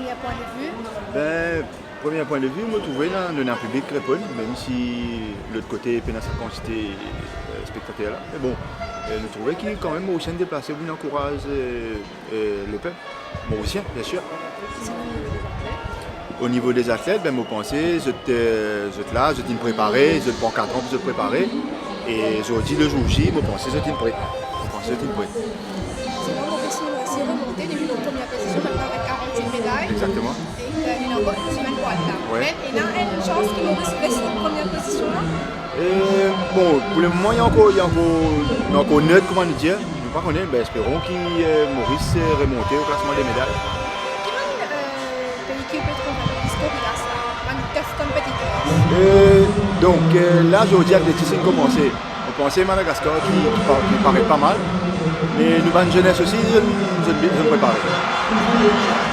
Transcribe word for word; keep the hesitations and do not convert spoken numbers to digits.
Premie pwin de vi? Ben, premie pwin de vi, mo trouve ena, nou ena piblik reponn, mem si lot kote pena sa kantite, eh, spektater la. Me bon, eh, nou trouve ki kanmem Morisien deplase pou vinn ankouraz, eh, eh, lepep morisien, biensir. O nivo de zatlet, ben, mo panse zot, eh, zot la, zot inn prepare, zot pran kat an pou zot prepare. E zordi, le zour J, mo panse zot inn pre. Mo panse zot inn pre. Sinon, Moris inn resi remonte depi nou premie pozision, mintnan avek karant-wit medal. Exakteman. E, eh, li ena ankor enn semenn pou al la. Wi. Me ena enn sans ki Moris res premie pozision la? E, bon, pou lemoman, li ankor, li ankor, li ankor net, kouma nou dir. Nou pa kone, ben, esperon ki, eh, Moris, eh, remonte o klasman de medal. Ki bann, eh, pei ki pe trouv enn plis koridas la, bann tough competitors? E, donk, eh, la, zordi, atletis inn komanse. Mo panse Madagaskar ki, ki pa-, ki paret pa mal. Me nou bann zenes osi, zot, zot, zot prepare.